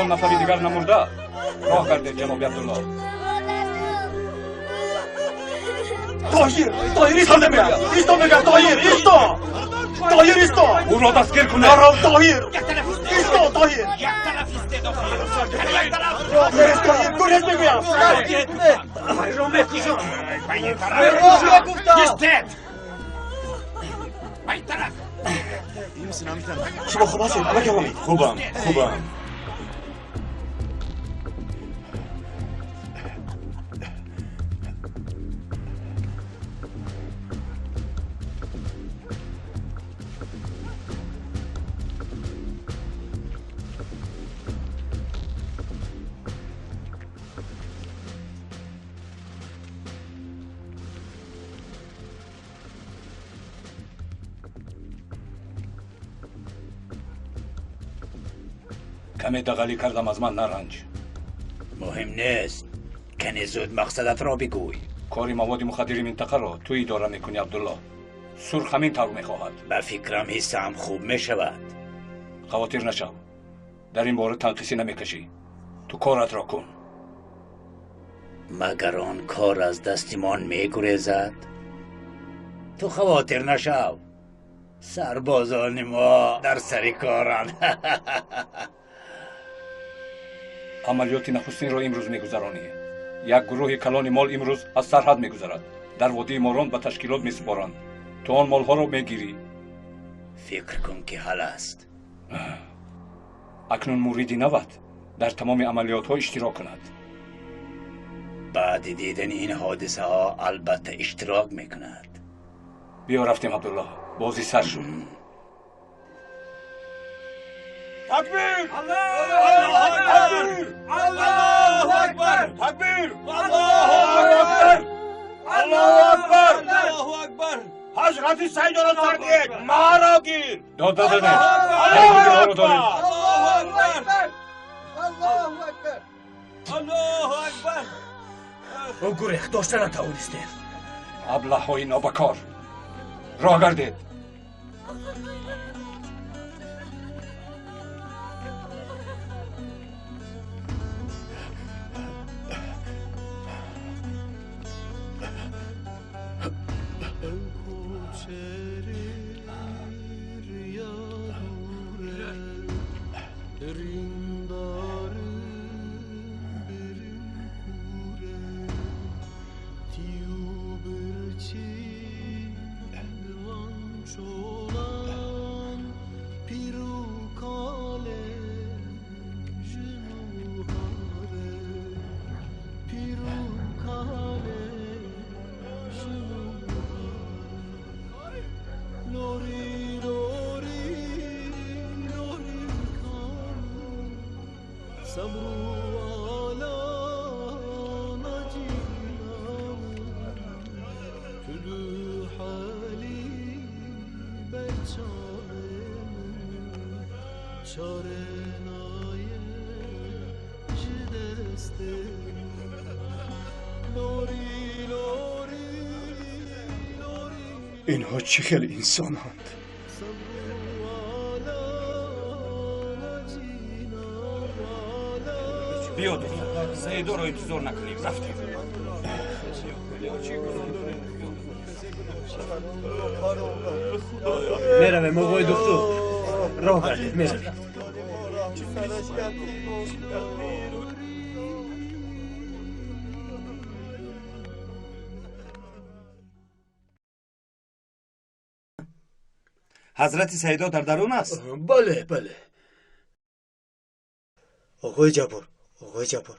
Ягон нафари дигар намурда. Роҳ гардед, ҷаноби Абдулло. Тоҳир, Тоҳир, исто мегӯям, исто мегӯям, Тоҳир, исто, Тоҳир, исто. Ӯро дастгир кунед. Нарав, Тоҳир, исто, Тоҳир. Гурез, Тоҳир, гурез мегӯям. Истед! Шумо хуб ҳастед, амаки Ҳомид? Хубам, хубам. Каме дағалӣ кардам, аз ман наранҷ. Муҳим нест. Кане зуд мақсадатро бигӯй. Кори маводи мухаддири минтақаро ту идора мекунӣ, Абдулло. Сурх ҳамин тавр мехоҳад. Ба фикрам, ҳиссаам хуб мешавад. Хавотир нашав, дар ин бора танқисӣ намекашӣ. Ту коратро кун. Магар он кор аз дастимон мегурезад? Ту хавотир нашав, сарбозони мо дар сари коранд. Амалиёти нахустинро имрӯз мегузаронӣ. Як гурӯҳи калони мол имрӯз аз сарҳад мегузарад, дар водии Морон ба ташкилот месупоранд. Ту он молҳоро мегирӣ. Фикр кун, ки ҳал аст. Акнун муриди нават дар тамоми амалиётҳо иштирок кунад. Баъди дидани ин ҳодисаҳо албатта иштирок мекунад. Биё, рафтем, Абдулло, бозӣ сар шуд. Такбир! Аллоҳу акбар! Аллоҳу акбар! Такбир! Аллоҳу акбар! Аллоҳу акбар! Аллоҳу акбар! Ҳазрати Сайдоро сар диҳед, маро гир! Дод назанед. Аллоҳу Ҳаро доред. Аллоҳу акбар! Аллоҳу акбар! Аллоҳу акбар! Ӯ гурехт, дошта натавонистем. Аблаҳҳои нобакор, роҳ гардед. Инҳо чӣ хел инсонанд? Биё, духтар, Саидоро интизор накунем, рафтем. Меравем, оғои духтур. Роҳ гардед, меравем. Ҳазрати Саидо дар дарун аст? Бале, бале. Оғои Ҷаббор, оғои Ҷаббор,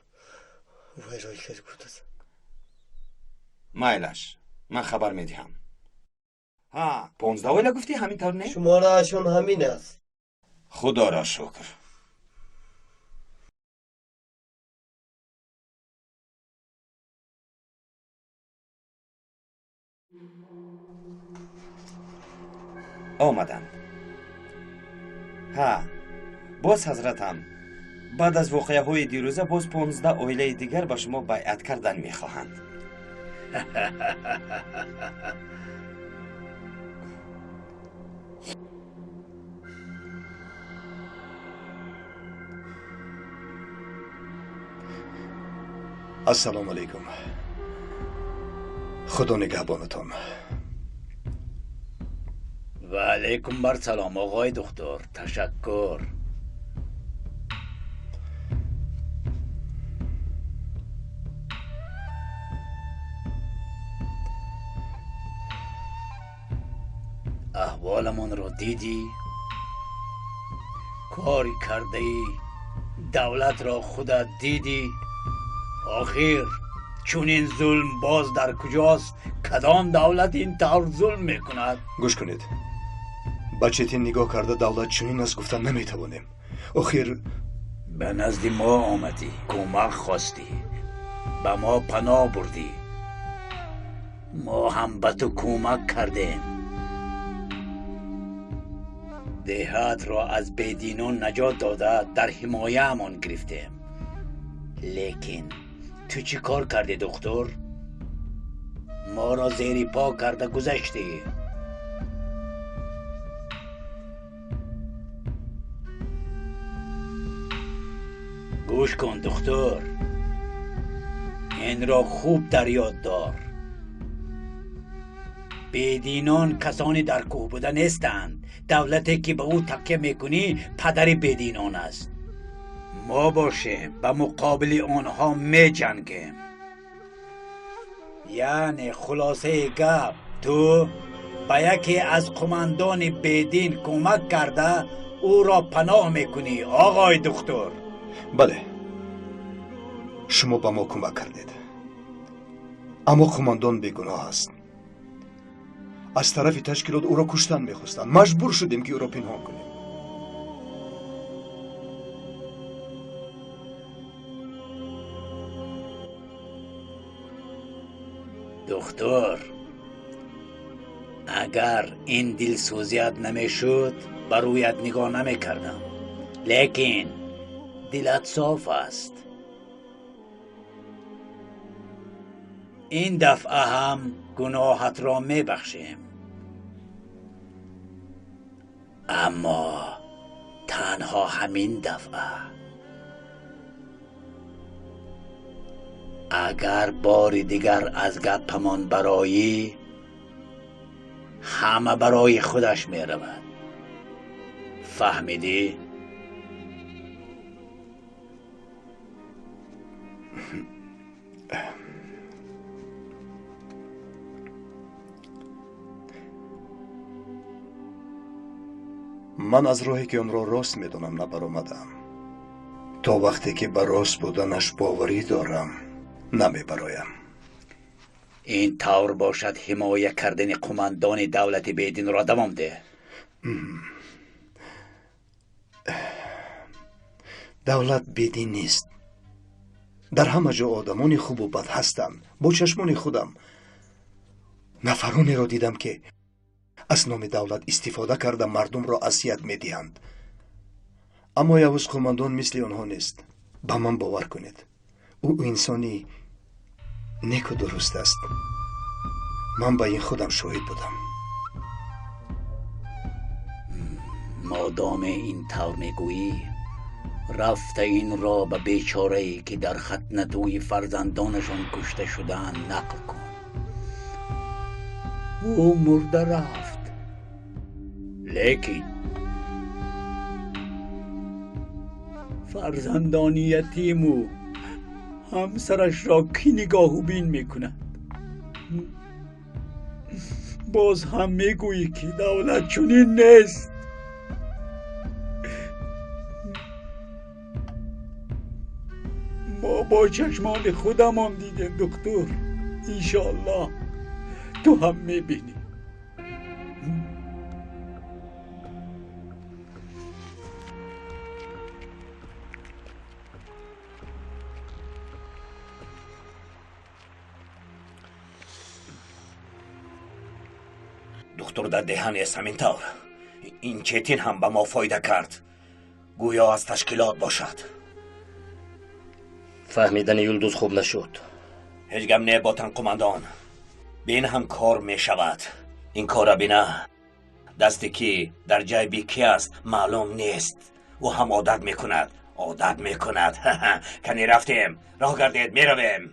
вайро хел гуфтааст. Майлаш, ман хабар медиҳам. Ҳа, 15 оила гуфтӣ, ҳамин тавр не? Шумораашон ҳамин аст. Худоро шукр. Омаданд. Ҳа, боз ҳазратам, баъд аз воқеаҳои дирӯза боз 15 оилаи дигар ба шумо байъат кардан мехоҳанд. Ассалому алайкум. Худо нигаҳбонатон. Ва алайкум бар салом, оғои духтур. Ташаккур. Аҳволамонро дидӣ? Кори кардаи давлатро худат дидӣ? Охир чунин зулм боз дар куҷост? Кадом давлат ин тавр зулм мекунад? Гӯш кунед, ба Четин нигоҳ карда давлат чунин аст гуфта наметавонем. Охир ба назди мо омадӣ, кӯмак хостӣ, ба мо паноҳ бурдӣ. Мо ҳам ба ту кӯмак кардем. Деҳатро аз бединон наҷот дода дар ҳимояамон гирифтем. Лекин ту чӣ кор кардӣ, духтур? Моро зери по карда гузаштӣ. Гӯш кун, духтур, инро хуб дар ёд дор. Бединон касоне дар кӯҳ буда нестанд. Давлате ки ба ӯ такя мекунӣ падари бединон аст. Мо бошем ба муқобили онҳо меҷангем. Яъне хулосаи гап, ту ба яке аз қумандони бедин кӯмак карда ӯро паноҳ мекунӣ, оғои духтур. Бале, шумо ба мо кӯмак кардед, аммо қумандон бегуноҳ аст. Аз тарафи ташкилот ӯро куштан мехостанд. Маҷбур шудем ки ӯро пинҳон кунем. Духтур, агар ин дилсӯзият намешуд, ба рӯят нигоҳ намекардам. Лекин дилат соф аст. Ин дафъа ҳам гуноҳатро мебахшем. Аммо танҳо ҳамин дафъа. Агар бори дигар аз гапамон бароӣ, ҳама барои худаш меравад. Фаҳмидӣ? Ман аз роҳе ки онро рост медонам набаромадам. То вақте ки ба рост буданаш боварӣ дорам, намебароям. Ин тавр бошад, ҳимоя кардани қумандони давлати бединро давом деҳ. Давлат бедин нест. Дар ҳама ҷо одамони хубу бад ҳастанд. Бо чашмони худам нафаронеро дидам ки аз номи давлат истифода карда мардумро азият медиҳанд. Аммо Явуз қумандон мисли онҳо нест. Ба ман бовар кунед, ӯ инсони неку дуруст аст. Ман ба ин худам шоҳид будам. Модоме ин тавр мегӯӣ, рафта инро ба бечорае ки дар хатнатӯи фарзандонашон кушта шудаанд нақл кун. Ӯ мурда рафт. Лекин фарзандони ятиму ҳамсарашро кӣ нигоҳубин мекунад? Боз ҳам мегӯӣ ки давлат чунин нест. Мо бо чашмони худамон дидем, духтур. Иншоаллоҳ ту ҳам мебинӣ. Духтур дар деҳа нест, ҳамин тавр. Ин Четин ҳам ба мо фоида кард. Гӯё аз ташкилот бошад. Фаҳмидани Юлдуз хуб нашуд. Ҳеҷ гап не, ботан қумандон. Бин ҳам кор мешавад. Ин корра бина. Дасте ки дар ҷайби ки аст маълум нест. Ӯ ҳам одат мекунад. Одат мекунад. Кани рафтем, роҳ гардед, меравем.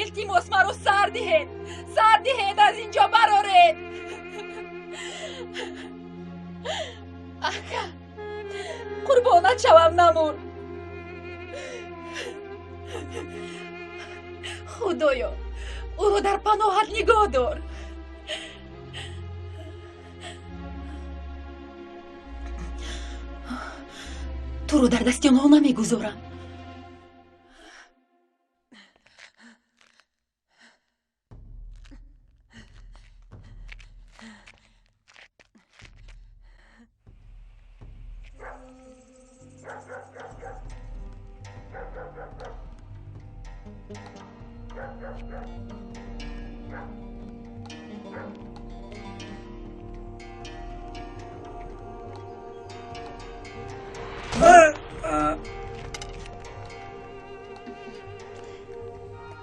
Илтимос, маро сар диҳед, сар диҳед, аз ин ҷо бароред. Ака, қурбонат шавам, намур. Худоё, ӯро дар паноҳат нигоҳ дор. Туро дар дасти онҳо намегузорам.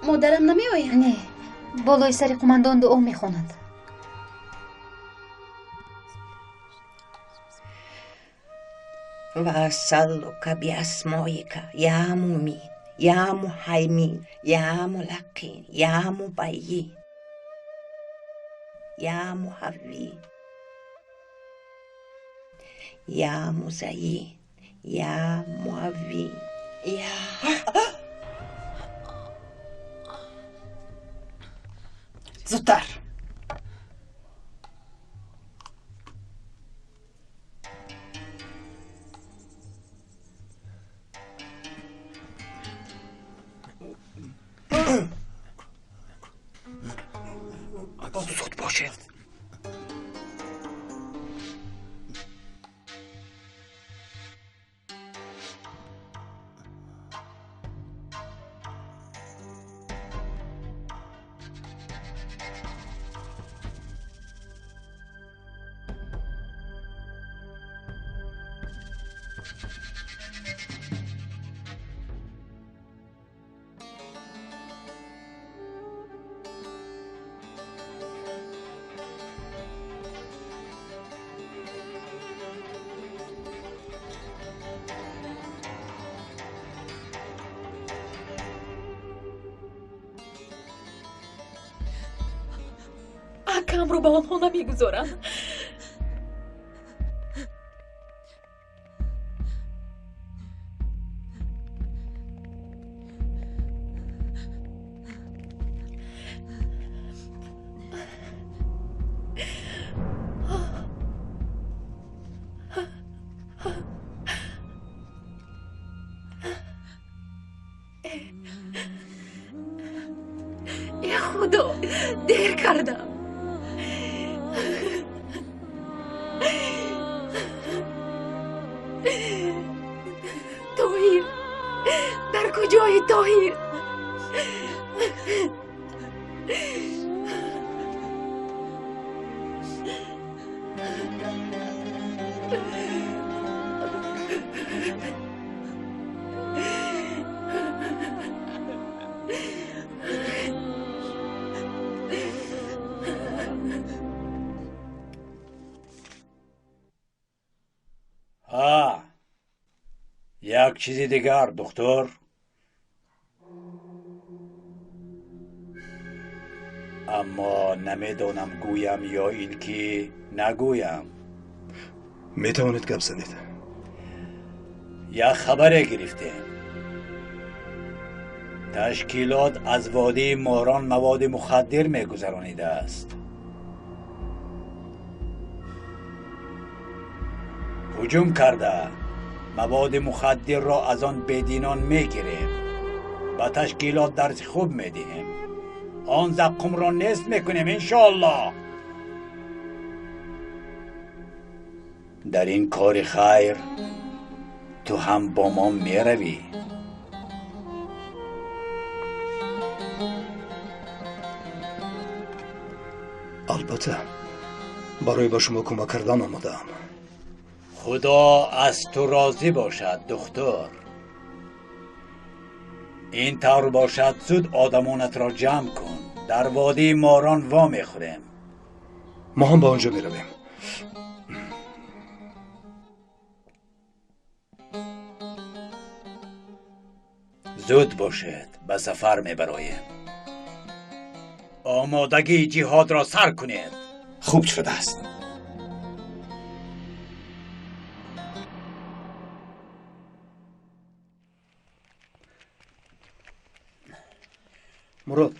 Модарам намеояд? Не, болои сари қумандон дуо мехонад. وأسألك بأسمائك يا مميت يا مهيمن يا ملقن يا مبين يا محوي يا مزين يا معوي يا Зудтар. Зуд бошед. Акамро ба онҳо намегузорам. Э Худо, дер кардам. Тоҳир, дар куҷои Тоҳир? Як чизи дигар, духтур. Аммо намедонам гӯям ё ин ки нагӯям. Метавонед гап занед. Як хабаре гирифтем. Ташкилот аз водии Морон маводи мухаддир мегузаронидааст. Ҳуҷум карда маводи мухаддирро аз он бединон мегирем, ба ташкилот дарси хуб медиҳем, он заққумро нест мекунем, иншоаллоҳ. Дар ин кори хайр ту ҳам бо мо меравӣ. Албатта, барои ба шумо кӯмак кардан омадаам. Худо аз ту розӣ бошад, духтур. Ин тавр бошад, зуд одамонатро ҷамъ кун. Дар водии Морон во мехӯрем. Мо ҳам ба он ҷо меравем. Зуд бошед, ба сафар мебароем. Омодагии ҷиҳодро сар кунед. Хуб шудааст. Мурод,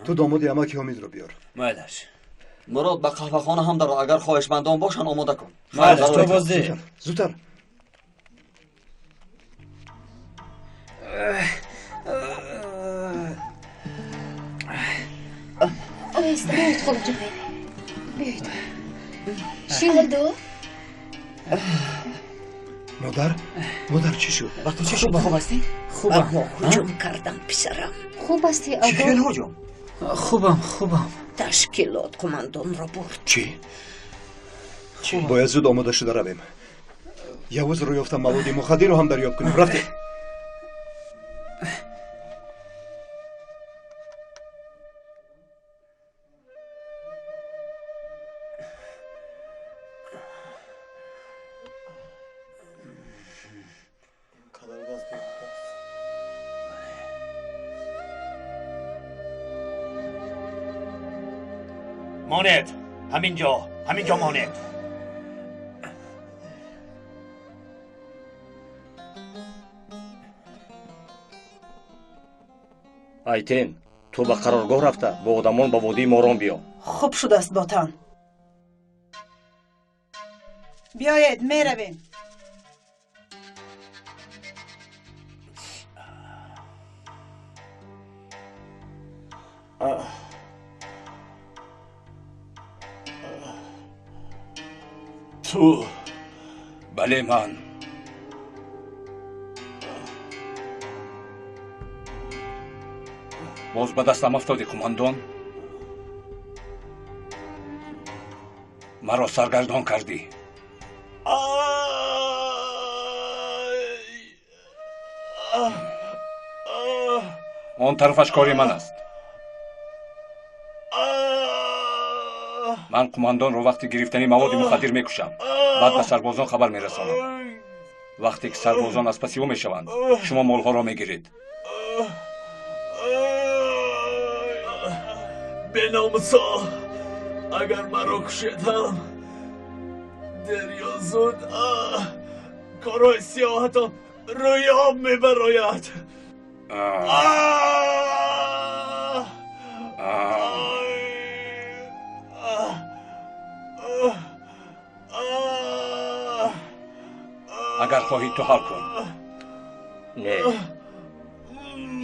ту домоди амаки Ҳомидро биёр. Майлаш. Мурод, ба қаҳвахона ҳам даро, агар хоҳишмандон бошанд, омода кун. Майлаш, то боздид. Зудтар. Оҳиста биёед, холаҷон, биёед. Шин. Алдо. Модар, модар, чӣ шуд? Ба ту чӣ шуд? Хуб ҳастӣ? Ба мо ҳуҷум карданд, писарам. Хуб ҳастӣ, Чӣ Алдо? хел ҳуҷум? Хубам, хубам. Ташкилот қумандонро бурд. Чӣ? Бояд зуд омода шуда равем. Явузро ёфта, маводи мухаддирро ҳам дарёфт кунем. Рафтем. Монед, ҳамин ҷо, ҳамин ҷо монед. Айтен, ту ба қароргоҳ рафта, бо одамон ба водии Морон биё. Хуб шудааст, Ботан. Биёед, меравем. Ту? Бале, ман. Боз ба дастам афтодӣ, қумандон. Маро саргардон кардӣ. Он тарафаш кори ман аст. Ман қумандонро вақти гирифтани маводи мухаддир мекушам, баъд ба сарбозон хабар мерасонам. Вақте ки сарбозон аз паси ӯ мешаванд, шумо молҳоро мегиред. Беномусо, агар маро кушед ҳам, дер ё зуд корҳои сиёҳатон рӯи об мебарояд. Агар хоҳӣ, ту ҳал кун. Не,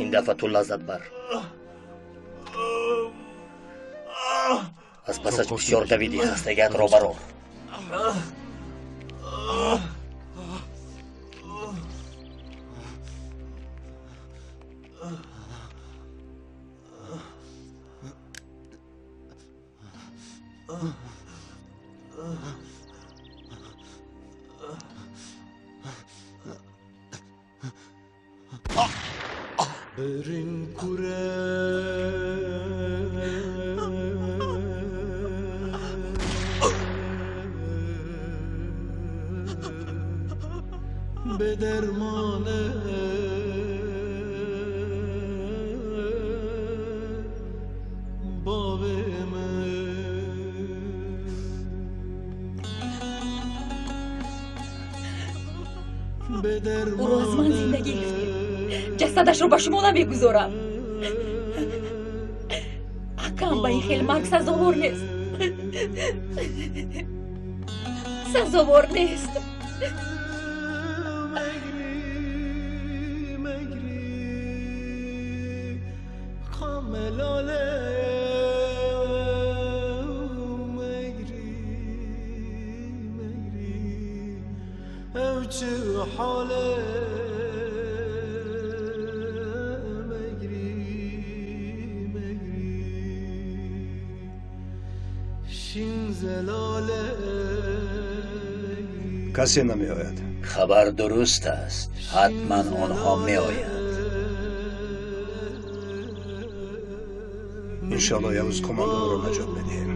ин дафъа ту лаззат бар. Аз пасаш бисёр давидӣ, хастагиатро барор. Ӯро аз ман зинда гирифтед, ҷасадашро ба шумо намегузорам. Акам ба ин хел марг сазовор нест, сазовор нест. Касе намеояд. Хабар дуруст аст, ҳатман онҳо меоянд. Иншоалло Явуз қумондонро наҷот медиҳем.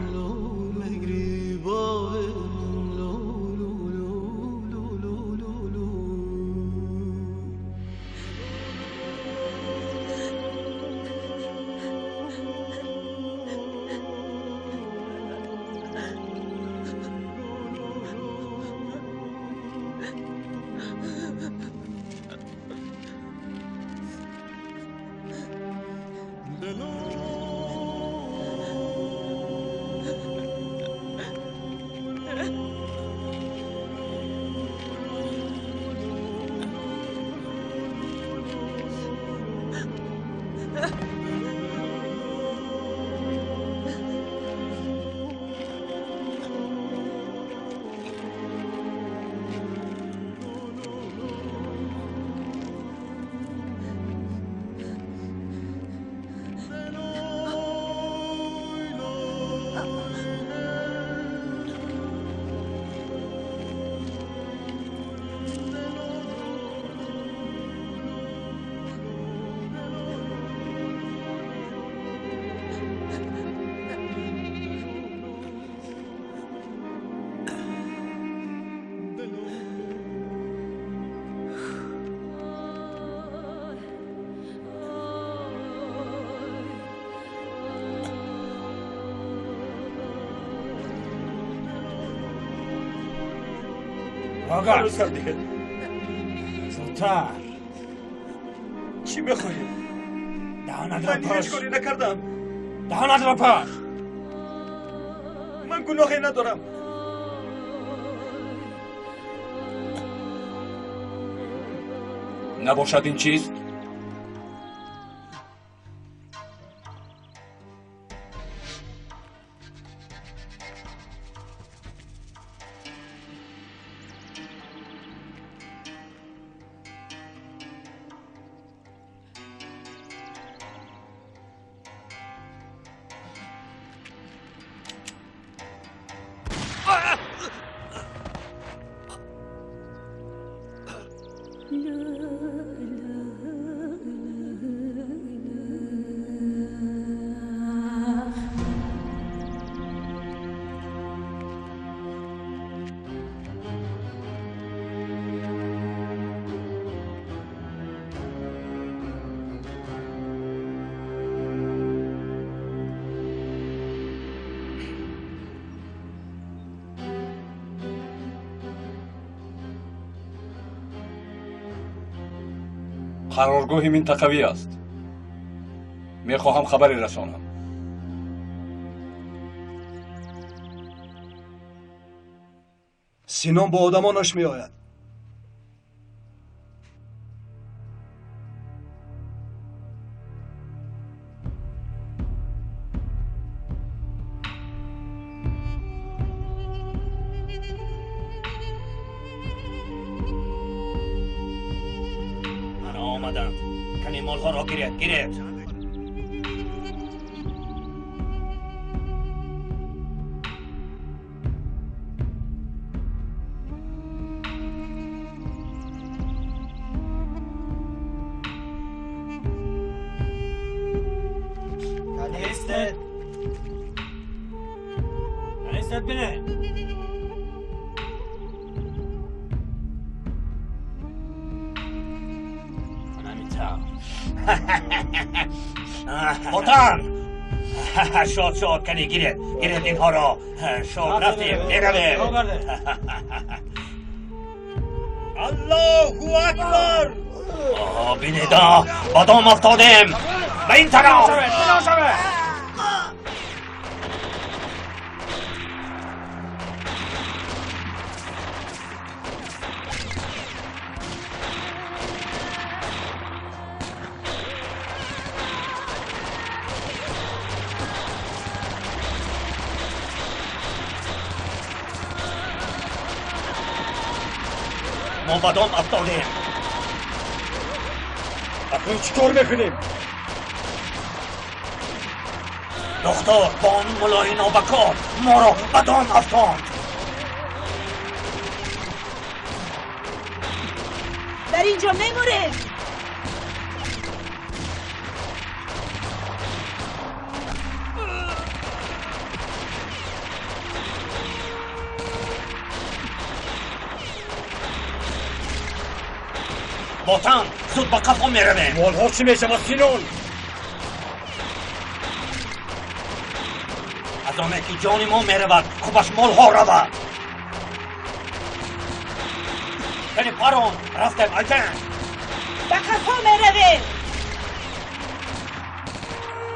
آقا زودتر. چی میخوایی؟ دهانت را من هیچ پاش. کاری نکردم. دهانت را پاش. من گناهی ندارم. نباشد این چیست؟ қароргоҳи минтақавӣ аст. Мехоҳам хабаре расонам. Синон бо одамонаш меояд. Омаданд. Кани молҳоро гиред, гиред. Канистед. Канистед бинед. Ботан! Шод, шод, кани гиред, гиред инҳоро. Шод, рафтем, меравем. Аллоҳу акбар! Бинеда, ба дом афтодем. Ба ин тараф! Мо ба дом афтодем. Акнун чӣ кор мекунем? Духтур бо он мулои нобакор моро ба дом афтонд. Дар ин ҷо мемурем. Ботан, зуд ба қафо меравем. Молҳо чӣ мешавад, Синон? Аз оне ки ҷони мо меравад, хубаш молҳо равад. Кани парон, рафтем, айтен. Ба қафо меравем.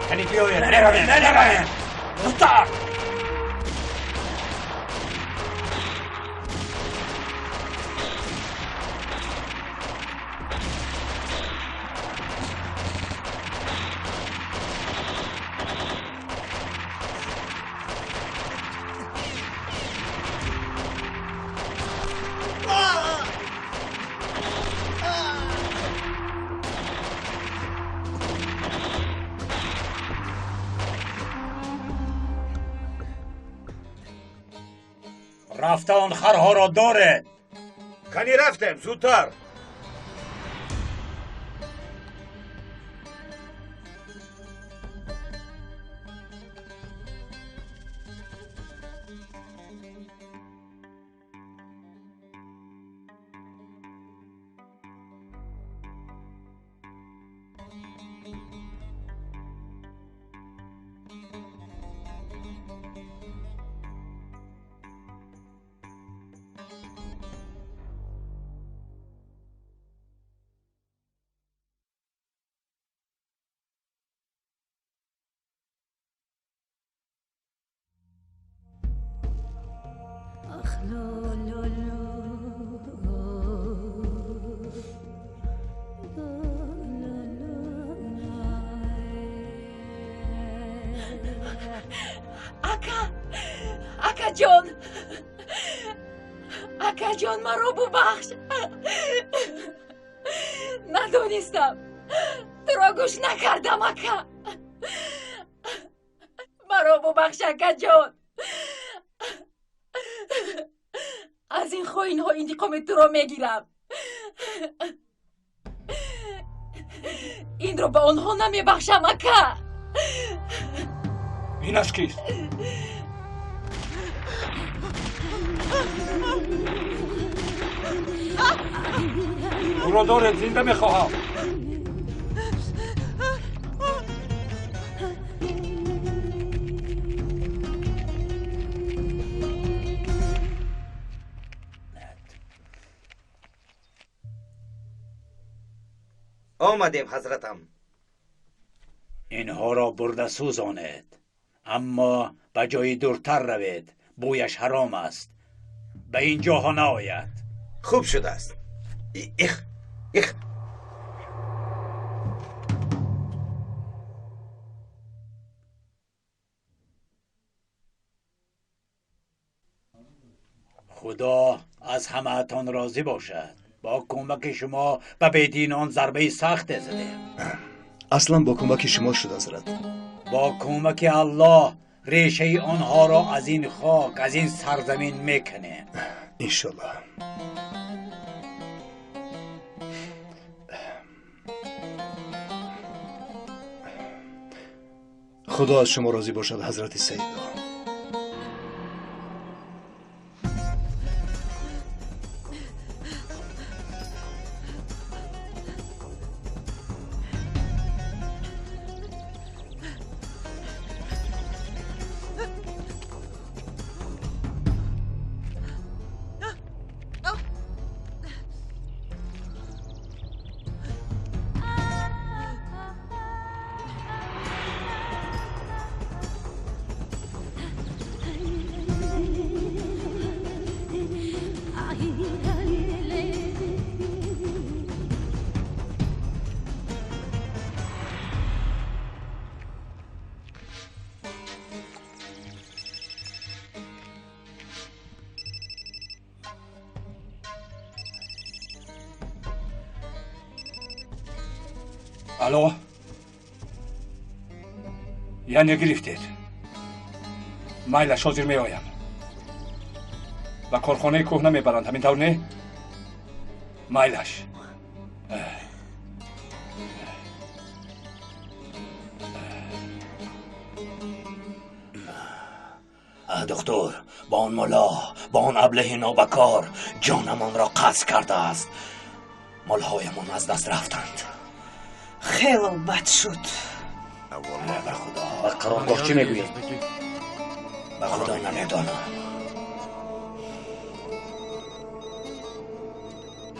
Кани биёед, меравем, меравем. Зудтар. Рафта он харҳоро доред. Кани рафтем, зудтар. Ака, акаҷон, акаҷон, маро бубахш. Надонистам, туро гӯш накардам, ака. Маро бубахш, акаҷон. Аз ин хоинҳо интиқоми туро мегирам. Инро ба онҳо намебахшам, ака. Инаш кист? Ӯро доред, зинда мехоҳам. Омадем, ҳазратам. Инҳоро бурда сӯзонед, аммо ба ҷои дуртар равед, бӯяш ҳаром аст. Ба ин ҷоҳо наояд. Хуб шудааст. Их, их. Худо аз ҳамаатон розӣ бошад. Бо кӯмаки шумо ба бединон зарбаи сахте задем. Аслан бо кӯмаки шумо шуд, ҳазрат. Бо кӯмаки Аллоҳ решаи онҳоро аз ин хок, аз ин сарзамин мекунем. Иншоллоҳ. Худо аз шумо розӣ бошад, ҳазрати Саидо. Алло, яъне гирифтед? Майлаш, ҳозир меоям. Ба корхонаи кӯҳна мебаранд, ҳамин тавр не? Майлаш. Доктор, бо он мулло, бо он аблаҳи нобакор ҷонамонро қасд кардааст. Молҳоямон аз даст рафтанд. Хеле бад шуд. Ба Худо. Ба қароргоҳ чӣ мегӯед? Ба Худо намедонам.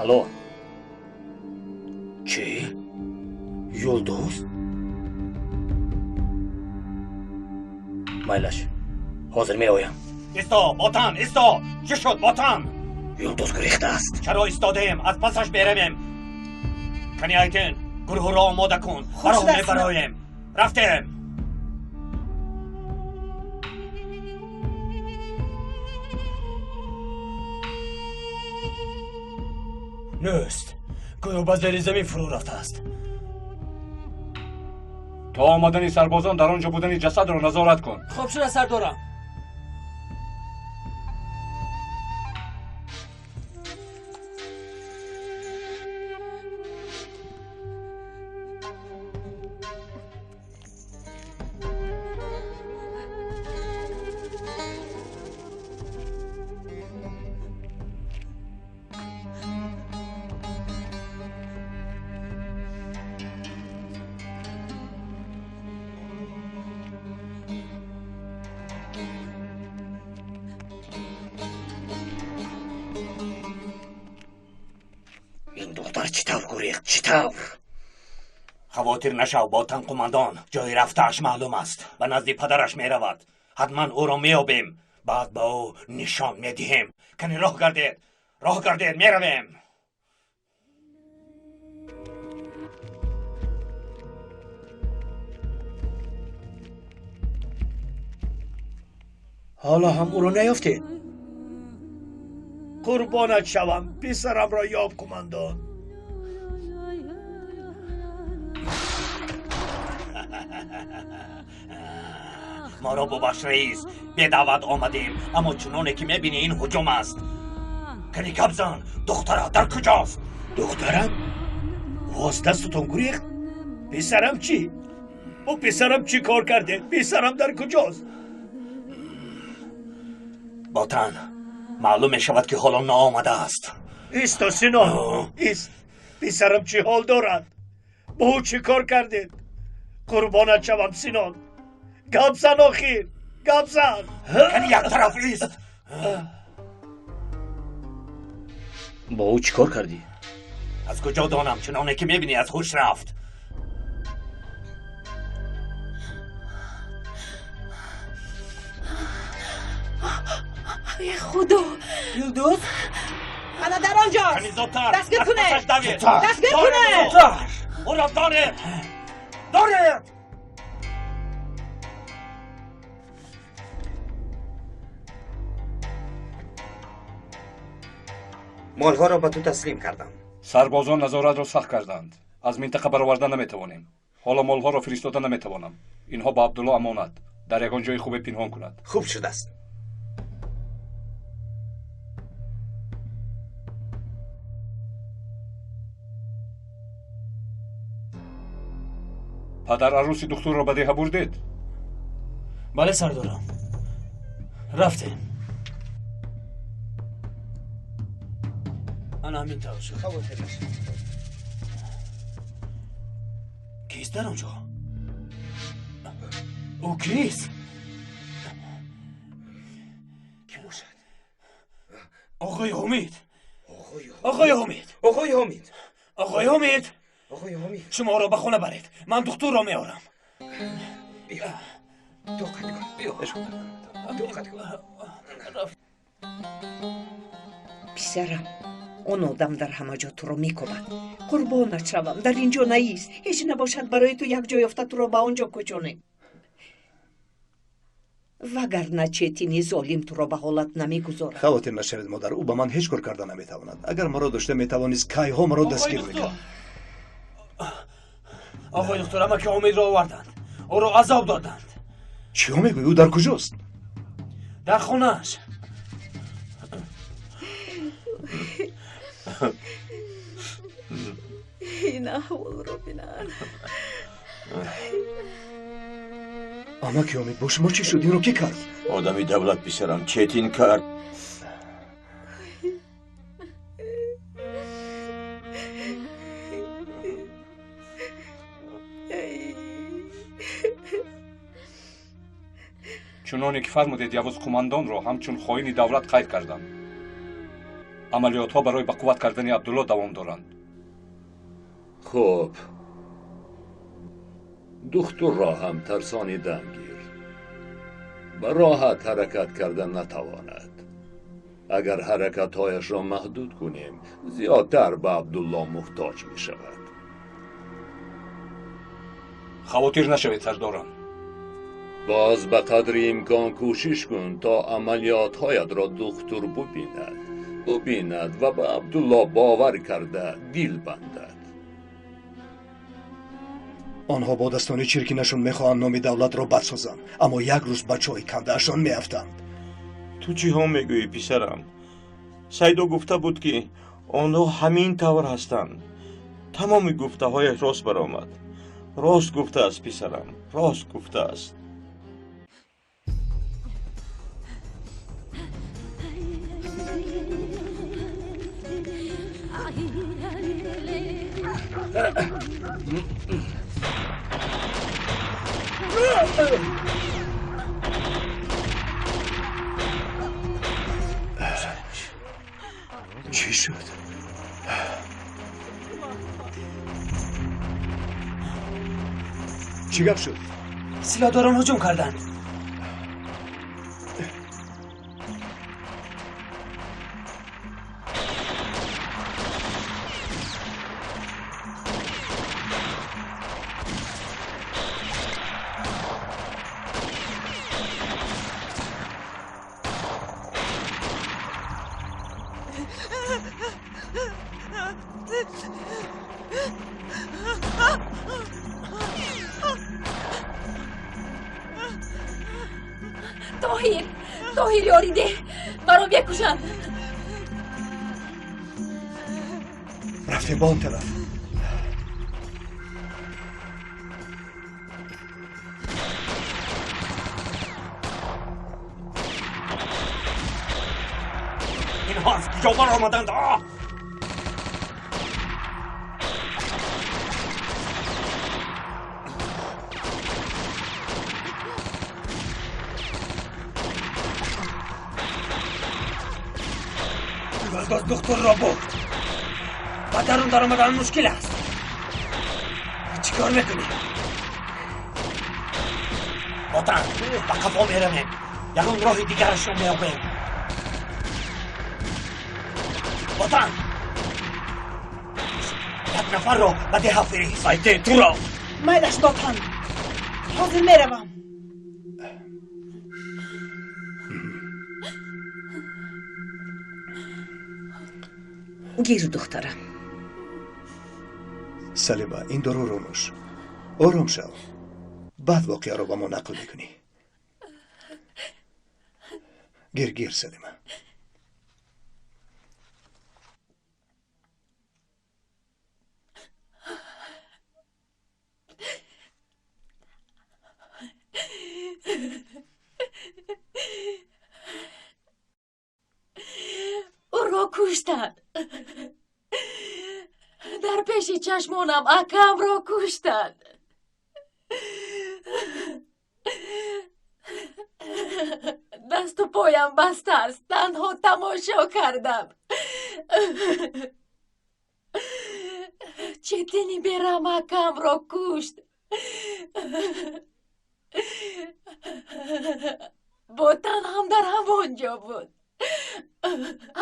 Алло. Чӣ? Юлдуз? Майлаш, ҳозир меоям. Исто, ботан, исто! Чӣ шуд, ботан? Юлдуз гурехтааст. Чаро истодаем? Аз пасаш меравем. Кани Айтин, гурӯҳро омода кун. Баро мебароем. Рафтем. Нест. Гӯё ба зери замин фурӯ рафтааст. То омадани сарбозон дар он ҷо будани ҷасадро назорат кун. Хоб шуда, сардорам. Хавотир нашав, ботан қумандон. Ҷои рафтааш маълум аст. Ба назди падараш меравад. Ҳатман ӯро меёбем. Баъд ба ӯ нишон медиҳем. Кани роҳ гардед, роҳ гардед, меравем. Ҳоло ҳам ӯро наёфтед? Қурбонат шавам, писарамро ёб, қумандон. Моро бубахш, раис, бедаъват омадем, аммо чуноне ки мебинӣ ин ҳуҷум аст. Кани гап зан, духтара дар куҷост? Духтарам? Ӯ аз дастатон гурехт? Писарам чӣ? Бо писарам чӣ кор кардед? Писарам дар куҷост? Ботан, маълум мешавад ки ҳоло наомадааст. Исто, Синон, ист. Писарам чӣ ҳол дорад? Бо ӯ чӣ кор кардед? Қурбонат шавам, Синон. Гап зан охир, гап зан. Кани як тараф ист. Бо ӯ чӣ кор кардӣ? Аз куҷо донам? Чуноне ки мебинӣ аз ҳуш рафт. Эй Худо! Юлдуз? Ана дар он ҷост. Кани зудтар. Дастгир кунед. Дастгир кунед. Ӯро доред. Доред. Молҳоро ба ту таслим кардам. Сарбозон назоратро сахт карданд. Аз минтақа бароварда наметавонем. Ҳоло молҳоро фиристода наметавонам. Инҳо ба Абдулло амонат. Дар ягон ҷои хубе пинҳон кунад. Хуб шудааст. Падар арӯси духтурро ба деҳа бурдед? Бале, сардорам. Рафтем. Ана ҳамин тавр шуд. Кист дар он ҷо? Ӯ кист? Ки бошад? Оғои Ҳумид. Оғои Ҳумид. Оғои Ҳумид. Оғои Ҳумид. Оғои Ҳумид. Шуморо ба хона баред. Ман духтурро меорам. Биё. Тоқат кун. Биё. Тоқат кун. Писарам, он одам дар ҳама ҷо туро мекобад. Қурбонат шавам, дар ин ҷо наист. Ҳеҷ набошад барои ту як ҷо ёфта туро ба он ҷо кӯчонем. Вагарна Четини золим туро ба ҳолат намегузорад. Хавотир нашавед, модар, ӯ ба ман ҳеҷ кор карда наметавонад. Агар маро дошта метавонист, кайҳо маро дастгир мекард. Оғои духтур, амаки Омидро оварданд. Ӯро азоб доданд. Чиҳо мегӯӣ? Ӯ дар куҷост? Дар хонааш. Ин аҳволро бинан. Амаки Омид, бо шумо чӣ шуд? Инро кӣ кард? Одами давлат, писарам, Четин кард. Чуноне ки фармудед, Явуз қумандонро ҳамчун хоини давлат қайд кардам. Амалиётҳо барои ба қувват кардани Абдулло давом доранд. Хуб, духтурро ҳам тарсонидан гир, ба роҳат ҳаракат карда натавонад. Агар ҳаракатҳояшро маҳдуд кунем, зиёдтар ба Абдулло муҳтоҷ мешавад. Хавотир нашавед, сардорам. Боз ба қадри имкон кӯшиш кун, то амалиётҳоятро духтур бубинад ва ба Абдулло бовар карда дил бандад. Онҳо бо дастони чиркинашон мехоҳанд номи давлатро бад созанд, аммо як рӯз ба чоҳи кандаашон меафтанд. Ту чиҳо мегӯӣ, писарам? Сайдо гуфта буд, ки онҳо ҳамин тавр ҳастанд. Тамоми гуфтаҳояш рост баромад. Рост гуфтааст, писарам, рост гуфтааст. Чӣ шуд? Чӣ гап шуд? Силоҳдорон ҳуҷум карданд. Тоҳир, Тоҳир, ёрӣ деҳ, маро мекушанд. Рафтем ба он тараф. Инҳо аз куҷо баромаданд? Юлдуз духтурро бурд. Ба дарун даромадан мушкил аст. Чӣ кор мекунӣ? Ботан, ба қафо меравем. Ягон роҳи дигарашро меёбем. Ботан, як нафарро ба деҳа фирист. Айтин, туро. Майлаш, ботан, ҳозир меравам. Гир, духтарам. Салима, ин доруро нӯш, ором шав, баъд воқеаро ба мо нақл мекунӣ. Гир, гир, Салима. Ӯро куштанд. Дар пеши чашмонам акамро куштанд. Дасту поям баста аст, танҳо тамошо кардам. Четини берам акамро кушт. Ботан ҳам дар ҳамон ҷо буд.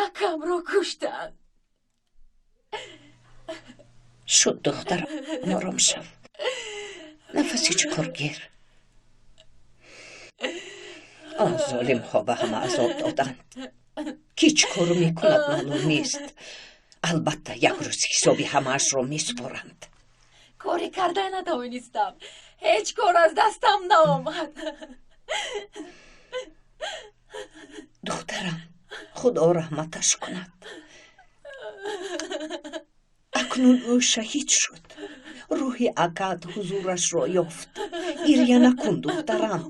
Акамро куштанд. Шуд, духтарам, ором шав. Нафаси чуқур гир. Он золимҳо ба ҳама азоб доданд. Ки чӣ кор мекунад, маълум нест. Албатта, як рӯз ҳисоби ҳамаашро месупоранд. Коре карда натавонистам. Ҳеҷ кор аз дастам наомад. Духтарам, худо раҳматаш кунад. Акнун ӯ шаҳид шуд. Рӯҳи акаат ҳузурашро ёфт. Гирья накун, духтарам.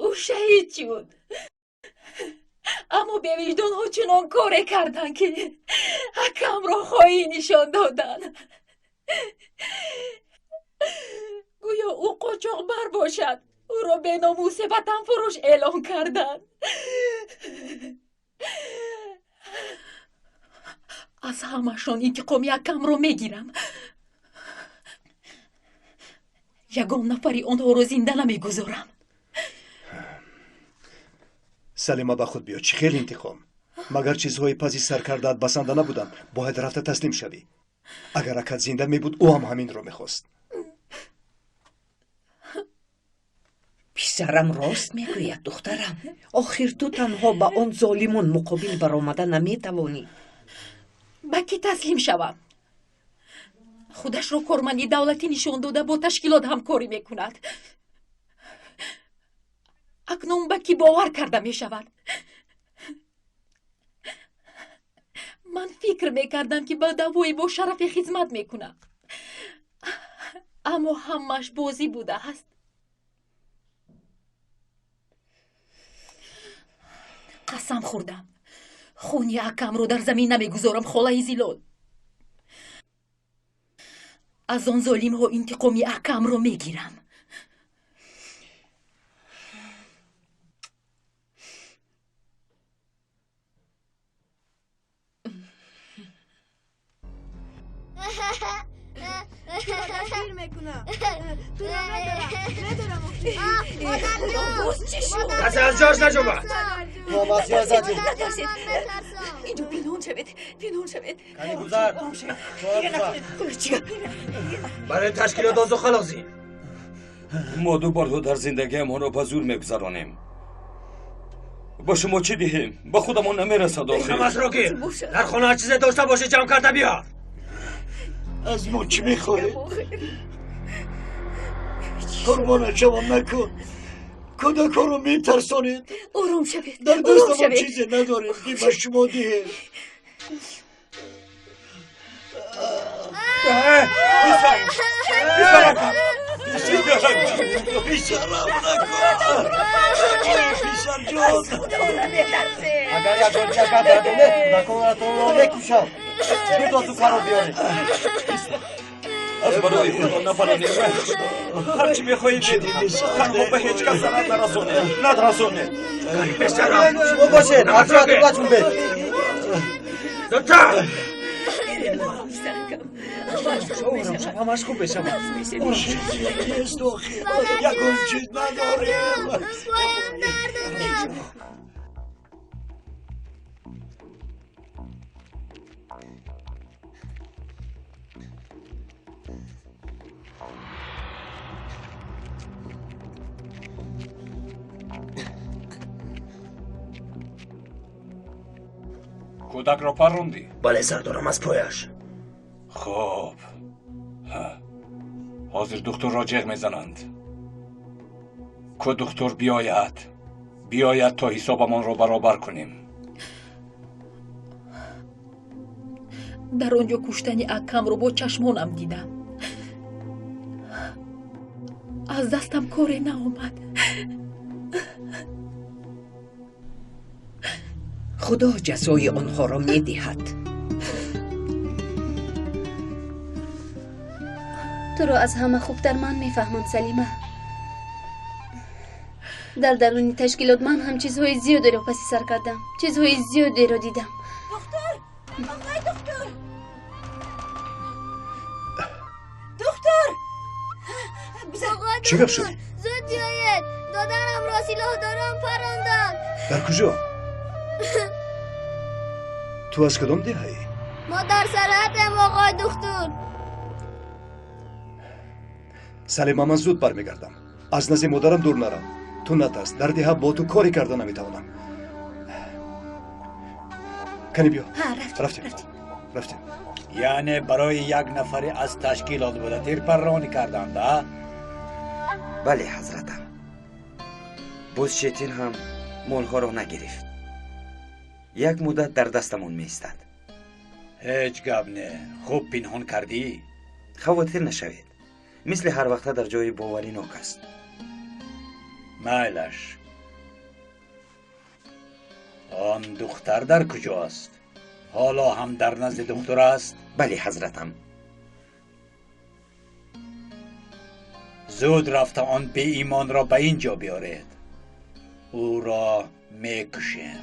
Ӯ шаҳид шуд, аммо бевиҷдонҳо чунон коре карданд, ки акамро хоин нишон доданд. Гӯё ӯ Бошад ӯро беномусе ватанфурӯш эълон карданд. Аз ҳамашон интиқоми акамро мегирам. Ягон нафари онҳоро зинда намегузорам. Салима, ба худ биё. Чӣ хел интиқом? Магар чизҳои паси сар кардаат басанда набуданд? Бояд рафта таслим шавӣ. Агар акат зинда мебуд, ӯ ҳам ҳаминро мехост. Писарам рост мегӯяд, духтарам. Охир ту танҳо ба он золимон муқобил баромада наметавонӣ. Ба кӣ таслим шавам? Худашро корманди давлатӣ нишон дода бо ташкилот ҳамкорӣ мекунад. Акнун ба кӣ бовар карда мешавад? Ман фикр мекардам, ки ба давои бо шарафе хизмат мекунам, аммо ҳамааш бозӣ будааст. Қасам хӯрдам, хуни акамро дар замин намегузорам. Холаи Зилол, аз он золимҳо интиқоми акамро мегирам. کسی از جاش نجنبد. نترسید، اینجا پنهان شوید، پنهان شوید. کنی گذر. برای تشکیلات آزوخه لازم. ما دو بار در زندگیمان را به زور میگذرانیم. با شما چی دهیم؟ با خودمان نمیرسد آخر. همش را گیر. در خانه هر چیز داشته باشی جمع کرده بیار. از ما چی میخواهی؟ قربانت شوم نکن. کودکان رو میترسانید. آرام شوید. در دستمان چیزی نداریم که به شما دهیم. پسرم نکن. پسر جان. اگر یک چکر دادونه کودکانتون را میکشم. دو تا سوکا رو بیارید. از برای خدا نفرانید. هرچی میخواهید بدید. تنها به هیچ کس ضرر نرسانید. نرسانید. پسرم شما باشید. هرچی نجنبید. زودتر. همش خوب بشم. چیزی نیست آخه. یکون چیز نداریم. پایم درد کرد. کودک را پروندی؟ بله سردارم، از پایش. خب حاضر دکتر را جیغ میزنند. که دکتر بیاید تا حسابمان را برابر کنیم. در آنجا کشتن اکم رو با چشمانم دیدم. از دستم کاری نآمد. خدا جزای آنها را میدهد. تو را از همه خوبتر من میفهمم سلیمه. در درون تشکیلات من هم چیزهای زیادی را پسی سر کردم، چیزهای زیادی را دیدم. دکتر، آقای دکتر، دکتر، چی گپ شد؟ زود بیایید، دادرم را سلاح دارم پراندن. در کجا؟ تو از کدام دهایی؟ ما در سرحدیم آقای دکتر. سلیمه، من زود برمیگردم. از نزد مادرم دور نرم. تو نترس، در деҳа бо ту коре карда наметавонам. Кани биё. Рафтем, рафтем. Яъне барои як нафаре аз ташкилот буда тирпарронӣ карданд, а? Бале ҳазратам. Боз Четин ҳам молҳоро нагирифт. Як муддат дар дастамон меистад. Ҳеҷ гап не. Хуб пинҳон кардӣ? Хавотир нашавед. Мисли ҳар вақта дар ҷои боваринок аст. Майлаш. Он духтар дар куҷо аст? Ҳоло ҳам дар назди духтур аст? Бале ҳазратам. Зуд рафта он беимонро ба ин ҷо биёред. Ӯро мекушем.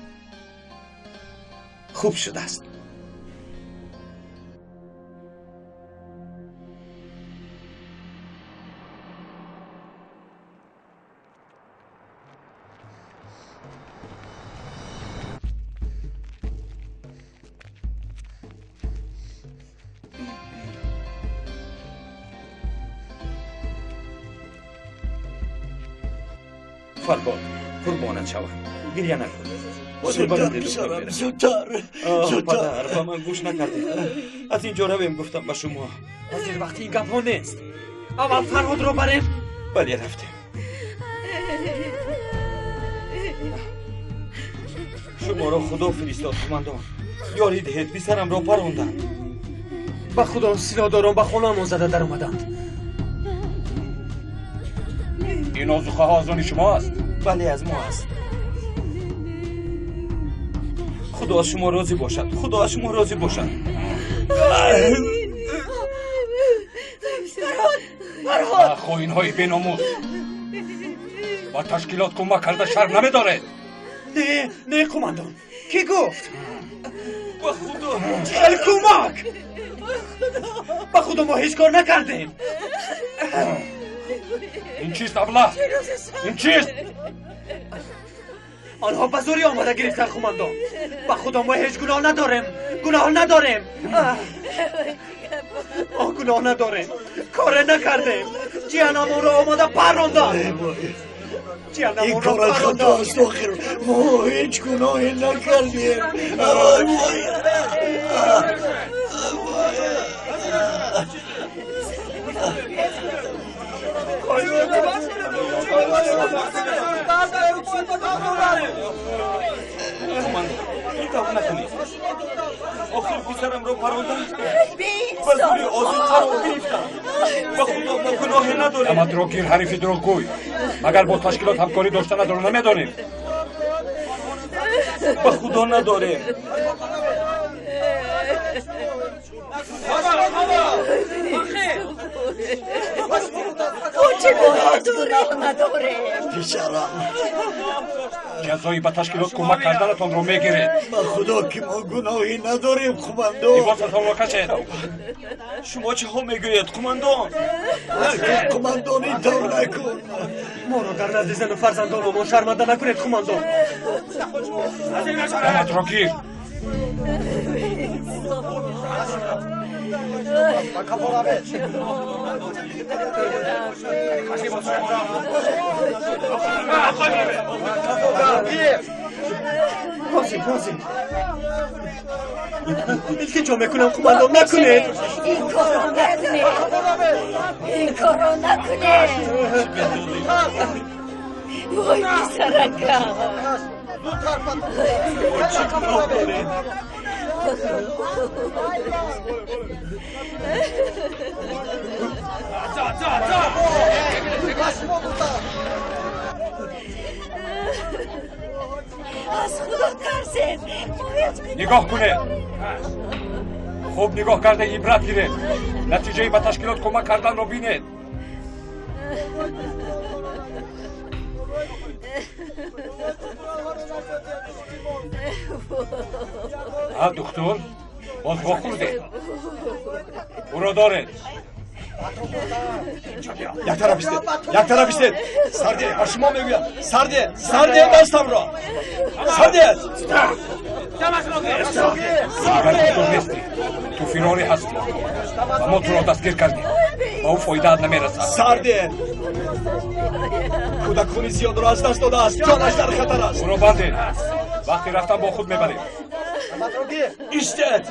Хуб шудааст. Фарҳод, қурбонат шавам, гиря накун. Зудтар, писарам, зудтар, зудтар. Падар, ба ман гӯш накардед. Аз ин ҷо равем, гуфтам ба шумо. Ҳозир вақти ин гапҳо нест. Аввал Фарҳодро барем. Бале, рафтем. Шуморо Худо фиристод, қумандон. Ёрӣ диҳед, писарамро паронданд. Ба Худо, силоҳдорон ба хонаамон зада даромаданд. Ин озуқаҳо аз они шумо аст? Бале, аз мо аст. Худо аз шумо розӣ бошад. Худо аз шумо розӣ бошад. Хоинҳои беномус, ба ташкилот кӯмак карда шарм намедоред? Не, не, қумандон. Кӣ гуфт? Ба Худо. Чӣ хел кӯмак? Ба Худо, мо ҳеҷ кор накардем. Ин чист, аблаҳ? Ин чист? Онҳо ба зӯрӣ омода гирифтанд, қумандон. Ба Худо, мо ҳеҷ гуноҳ надорем. Гуноҳ надорем. Мо гуноҳ надорем. Коре накардем. Ҷиянамонро омода парронданд. Ин кор аз хато аст, охир мо ҳеҷ гуноҳе накардем. Қумандон, ин тавр накунед. Охир писарамро паронданд. Ба зӯри озуқаро гирифтанд. Ба Худо, мо гуноҳе надорем. Даматро гир, ҳарифи дурӯғгӯй. Магар бо ташкилот ҳамкорӣ доштанатро намедонем? Ба Худо, надорем. Чӣ гуноҳ надорем? Писарам, ҷазои ба ташкилот кӯмак карданатонро мегиред. Ба Худо ки мо гуноҳе надорем, қумандон. Либосатонро кашед. Шумо чӣ ҳо мегӯед, қумандон? Накун, қумандон, ин тавр накун. Моро дар назди зану фарзандонамон шарманда накунед, қумандон. Даматро гир. Ҳозир, ҳозир. Илтиҷо мекунам, қумандон, накунед. Ин корро накунед. Ин корро накунед. Вой, писаракам. Чӣ гуноҳ дорем? Аз Худо тарсед. Нигоҳ кунед. Хуб нигоҳ карда ибрат гиред. Натиҷаи ба ташкилот кӯмак карданро бинед. А, духтур, боз вохӯрдед. Ӯро доред. Як тараф истед, як тараф истед. Сарде, ба шумо мегӯям. Сарде, сарде, дастамро сарде. Дигар духтур нестӣ, ту фирорӣ ҳастӣ ва мо туро дастгир кардем. Ба ӯ фоидаат намерасад. Сарде, кӯдак хуни зиёдро аз даст додааст, ҷонаш дар хатар аст. Ӯро бандед, вақти рафтан бо худ мебарем. Истед.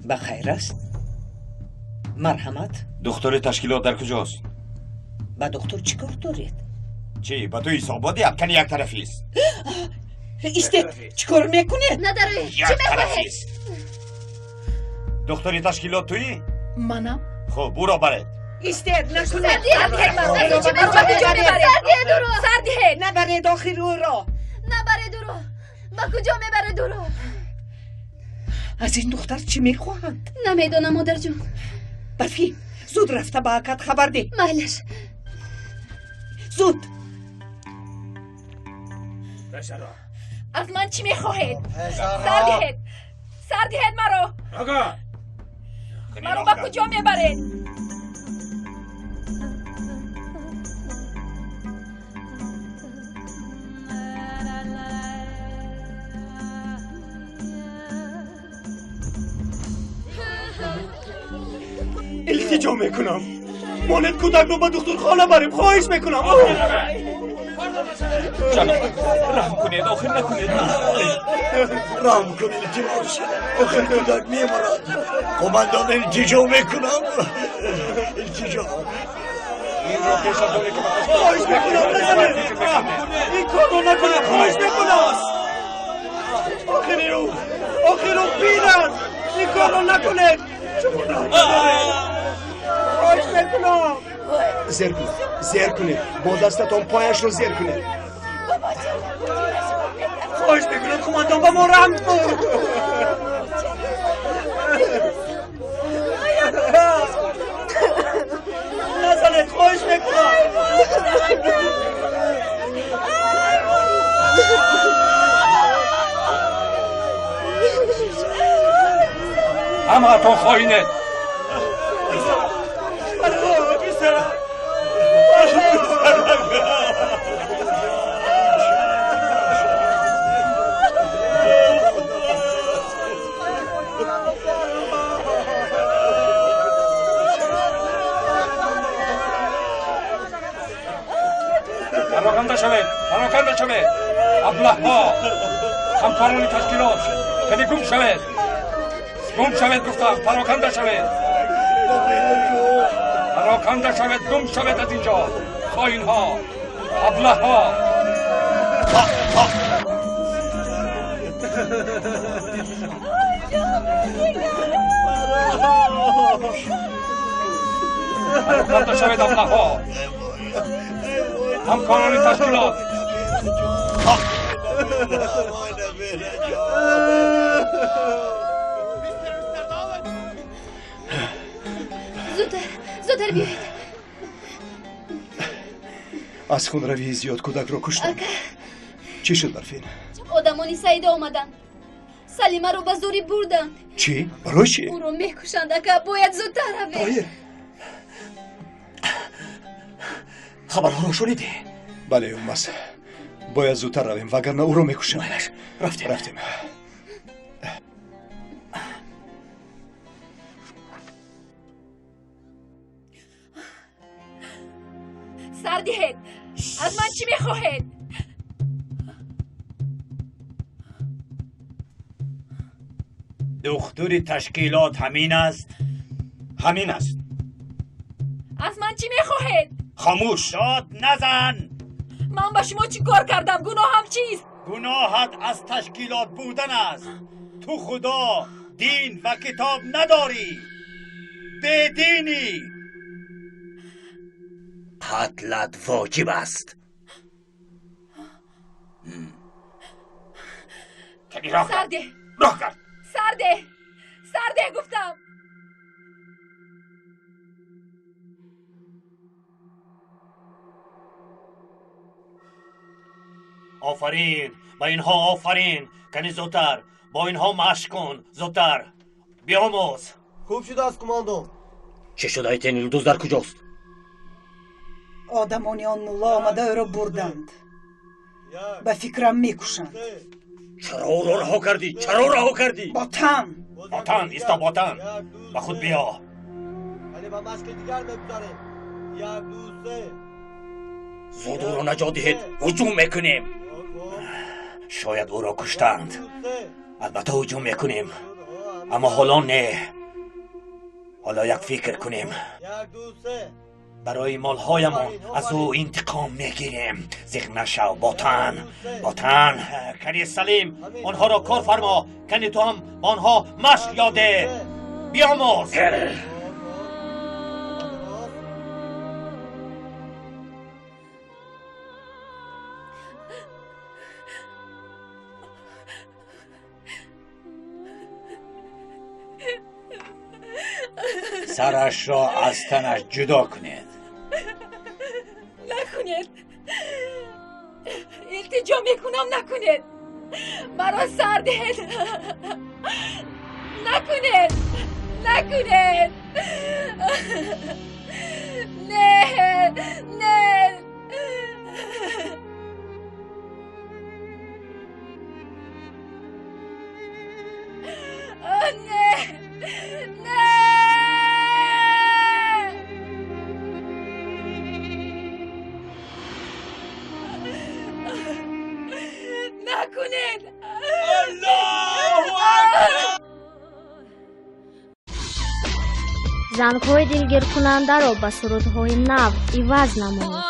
Ба хайр аст? Марҳамат. Духтури ташкилот дар куҷост? Ба духтур чӣ кор доред? Чӣ, ба ту ҳисобот диҳам? Кани як тарафист. Истед, чӣ кор мекунед? Надароед, чӣ Як мехоҳед? тарафист. Духтури ташкилот туӣ? Манам. Хуб, ӯро баред. Истед, накунед. Сар диҳед маро. Аз чӣ мехоҳед? Ба куҷо мебаред? Сар диҳед ӯро. Сар диҳед. Набаред охир ӯро. Набаред ӯро. Ба куҷо мебаред ӯро? Аз ин духтар чӣ мехоҳанд? Намедонам, модарҷон. Барфӣ, зуд рафта ба акат хабар деҳ. Майлаш. Зуд. Аз ман чӣ мехоҳед? Сар диҳед. Сар диҳед маро. Маро ба куҷо мебаред? Илтиҷо мекунам, монед кӯдакро ба духтурхона барем. Хоҳиш мекунам. Ҷаноб, раҳм кунед, охир накунед. Раҳм кун, илтимос, охир кӯдак мемурад. Қумандон, илтиҷо мекунам, илтиҷо. Инро пеш аз оне ки ба Хоҳиш мекунам, назанед. Ин корро накунед, хоҳиш мекунам. Охири ӯ, охир ӯ пир аст. Ин корро накунед. Хоҳиш мекунам. Зер кунед, зер кунед, бо дастатон пояшро зер кунед. Хоҳиш мекунам, қумандон, ба мо раҳм кун. Назанед, хоҳиш мекунам. Ҳамаатон хоинед. Пароканда шавед, пароканда шавед, аблаҳҳо, ҳамкорони ташкилот, кани гум шавед, гум шавед, гуфтам, пароканда шавед, пароканда шавед, гум шавед аз инҷо, хоинҳо, аблаҳҳо. Пароканда шавед, аблаҳҳо, ҳамкорони ташкилот. Зудтар, зудтар биёед. Аз хунравии зиёд кӯдакро куштам. Ака. Чӣ шуд, Барфин? Одамони Саида омаданд. Салимаро ба зӯрӣ бурданд. Чӣ? Барои чӣ? Ӯро мекушанд, ака, бояд зудтар равем. Тоҳир. Хабарҳоро шунидӣ? Бале, Уммас. Бояд зудтар равем, вагарна ӯро мекушанд. Рафтем. Рафтем. Сар диҳед. Аз ман чӣ мехоҳед? Духтури ташкилот ҳамин аст? Ҳамин аст. Аз ман чӣ мехоҳед? Хомӯш. Дод назан. Ман ба шумо чӣ кор кардам? Гуноҳам чист? Гуноҳат аз ташкилот будан аст. Ту худо, дин ва китоб надорӣ. Бединӣ. Қатлат воҷиб аст. Сар деҳ. Роҳ кард. Сар деҳ. Сар деҳ гуфтам. Офарин, ба инҳо офарин. Кани зудтар бо инҳо машқ кун, зудтар биомӯз. Хуб шудааст, қумандон. Чӣ шуд, Айтен? Юлдуз дар куҷост? Одамони он мулло омада ӯро бурданд. Ба фикрам мекушанд. Чаро ӯро раҳо кардӣ? Чаро раҳо кардӣ? Ботан! Ботан, исто, ботан, ба худ биё. Али, ба машқи дигар мегузарем. Як, ду, се. Зуд ӯро наҷот диҳед, ҳуҷум мекунем. Шояд ӯро куштанд. Албатта ҳуҷум мекунем. Аммо ҳоло не. Ҳоло як фикр кунем. Барои молҳоямон аз ӯ интиқом мегирем. Зиқ нашав, Ботан, Ботан. Кани Салим, онҳоро кор фармо. Кани ту ҳам ба онҳо машқ ёд деҳ. Биомӯз. Сарашро аз танаш ҷудо кунед. Накунед, илтиҷо мекунам, накунед. Маро сар диҳед. Накунед, накунед. Не, не. Не, не. Накунед. Аллоҳу акбар. Зангҳои дилгиркунандаро ба сурудҳои нав иваз намоед.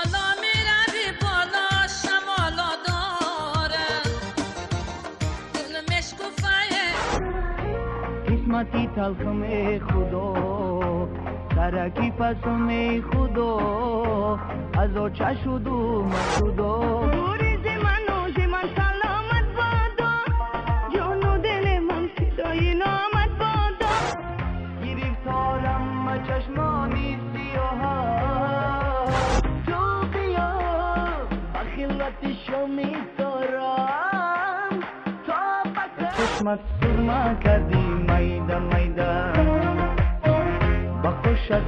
Қисмати талхаме худо, тараки пасуме худо, аз оча шуду машудо. Чашмони сиёҳа ту биё, ба хилвати шоми дорам, то ба чашмат сурма кардӣ майда майда, ба хушат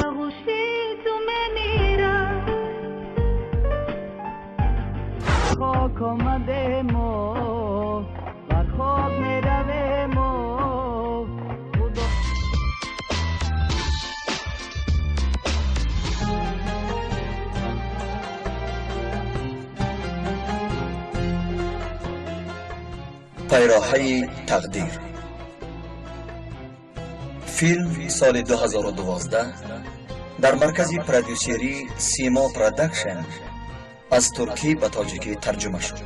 оғӯши ту мемирам. Хок омадемо, бар хок меравемо. Пайроҳаи тақдир. Филм соли 2012 дар маркази продюсерии Симо Продакшн аз туркӣ ба тоҷикӣ тарҷума шуд.